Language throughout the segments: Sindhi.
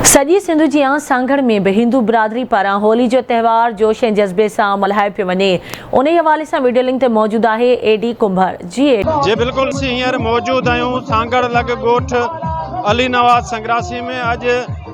سڄي سنڌ جيان سانگهڙ ۾ به هندو برادري پاران هولي جو تهوار جوش ۽ جذبي سان ملهايو پيو وڃي انهي حوالي سان وڊيو لنڪ تي موجود آهي اي ڊي ڪنڀر جي اي. جي بلڪل اسين هينئر موجود آهيون سانگهڙ لڳ ڳوٺ علي نواز سنگراسي ۾ اڄ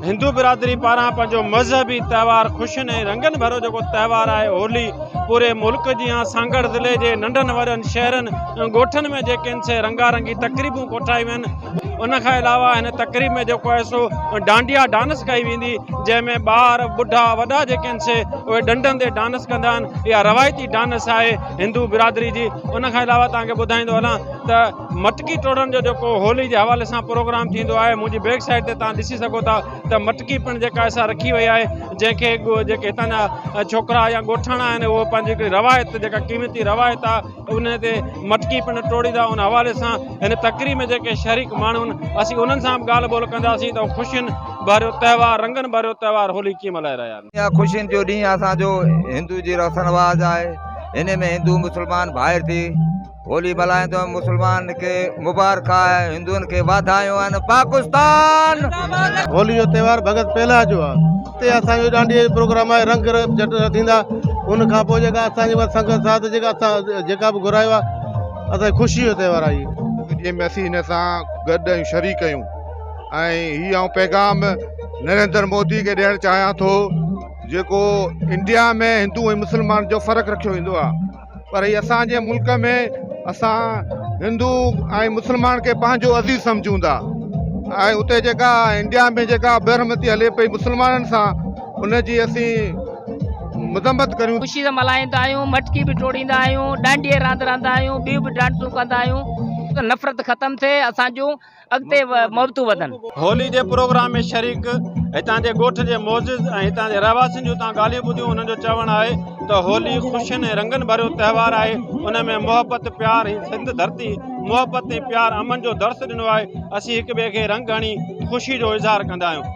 هندو برادري پاران پنهنجو مذهبي تهوار خوشين ۽ رنگن ڀريو جيڪو تهوار آهي هولي پوري ملڪ جيان سانگهڙ ضلعي جي ننڍن وڏن شهرن ۽ ڳوٺن ۾ جيڪي آهن سي رنگا رنگي تقريبون ڪوٺايون ويون ان کان علاوه هن تقريب ۾ جيڪو آهي سو ڊانڊيا ڊانس ڪئي ويندي جنهن ۾ ٻار ٻڍا وڏا جيڪي آهن سي اهي ڏنڊن تي ڊانس ڪندا آهن اها روايتي ڊانس آهي هندو برادري جي ان کان علاوه توهان کي ٻڌائيندو هلان ته مٽڪي ٽوڙڻ جو جيڪو هولي جي حوالي سان پروگرام ٿيندو آهي منهنجي بيڪ سائيڊ تي تان ڏسي سگهو ٿا ته مٽڪي پڻ جيڪا سا رکي وئي آهي جنهن کي جيڪي هتان جا ڇوڪرا يا ڳوٺاڻا آهن اهو پنهنجي هڪڙي روايت جيڪا قيمتي روايت آهي ان تي مٽڪي پڻ ٽوڙيندا ان حوالي سان هن تقريب ۾ جيڪي شريڪ ماڻهو آهن اسين انهن سان به ڳالهه ٻولهه ڪنداسين ته خوشين ڀريو تهوار رنگن ڀريو تهوار هولي ڪيئن ملهائي رهيا آهن. اها خوشين جو ڏينهن اسان جو هندو جي رسم رواج آهي هن ۾ هندو مسلمان ڀائر ٿي هولي ملهائيندو آهيان مسلمان کي مبارڪ آهي هندوئن کي واڌايون آهن پاڪستان. هولي جو تهوار ڀڳت پهلاج جو آهي هتي اسان جو ڏانڊي جو پروگرام آهي رنگ جٽ ٿيندا ان کان پوء جيڪا اسان جي سنگت ساٿ جيڪا اسان جيڪا به گهرايو آهي اسان جي خوشي جو تهوار آهي جنهن ۾ اسين هن سان گڏ ۽ شريڪ آهيون ۽ هي آئون پيغام نريندر مودي کي ڏيڻ چاهيان ٿو جيڪو انڊيا ۾ هندو ۽ مسلمان جو فرق رکيو ويندو آهي پر هي اسان جي ملڪ ۾ اسان هندو ۽ مسلمان کي پنهنجو عزيز سمجهون ٿا ۽ اتي جيڪا انڊيا ۾ جيڪا بيرحمتي هلي پئي مسلمانن سان ان جي اسين مذمت ڪريون. خوشي سان ملهائيندا آهيون، مٽڪي به ٽوڙيندا آهيون، ڏانڊيء راند رهندا آهيون، ٻيون به ڊانسون ڪندا آهيون ته نفرت ختم ٿئي اسان جون اڳتي محبتون وڌن. هولي جي پروگرام ۾ شريڪ هتان جي ڳوٺ جي معزز ۽ هتان جي رهواسين جون تان ڳالهيون ٻڌيون انهن جو چوڻ آهي ته هولي خوشين ۽ رنگن ڀريو تهوار آهي ان ۾ محبت پيار هي سنڌ ڌرتي محبت ۽ پيار امن جو درس ڏنو آهي اسين هڪ ٻئي کي رنگ هڻي خوشي جو اظهار ڪندا آهيون.